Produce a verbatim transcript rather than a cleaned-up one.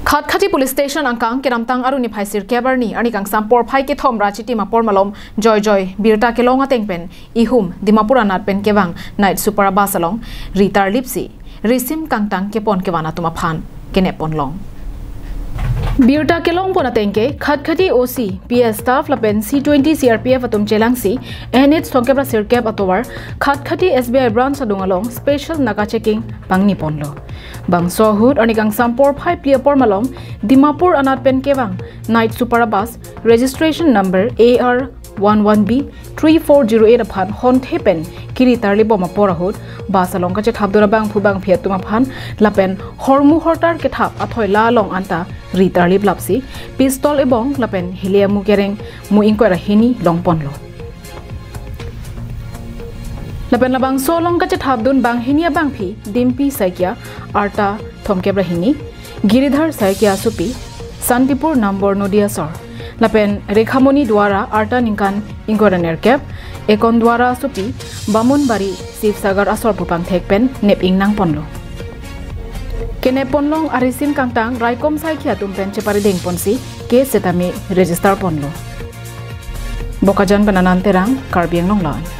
Khatkhati Police Station angkang kedamtang Arni phai sirkep arni, arni kangsam porphai kethom ra chitim apor malom Joy Joy birta kelong ateng pen ihum Dimapur anat pen kevang Night Super Bus along ri tarlipsi risim kangtang kepon kevan atum aphan kenep ponlong. Birta kelong pon ateng ke Khatkhati O C, P S staff lapen C twenty C R P F atum chelangsi N H thomkep ra sirkep atovar Khatkhati S B I branch adung along special naka checking pangni ponlo. Bangso ahut arni kangsam porphai phli apor malom Dimapur anat pen kevang Night Super Bus registration number A R one one B three four zero eight aphan honthe pen kiri tarlip bom apor ahut bus along kachethapdun abangphu bangphi atum aphan lapen hormu hortar kethap athoi la along anta ri tarlip lapsi pistol ebong lapen hile amu kereng mu ingkoi ra hini long ponlo. Lapen labangso along kachethapdun banghini abangphi Dimpi Saikia, arta thomkep ra hini, Giridhar Saikia asopi, Santipur Nambor Nodi asor, lapen Rekhamoni Duara, arta ningkan ingkoi ra nerkep, Ekon Duara asopi, Bamunbari Sivsagar asor pu pangthek pen nep ingnang ponlo. Kenep ponlong arisim kangtang raikom saikhi atum pen cheparideng ponsi case setame register ponlo. Bokajan pen Anand Terang, Karbi Anglong Live.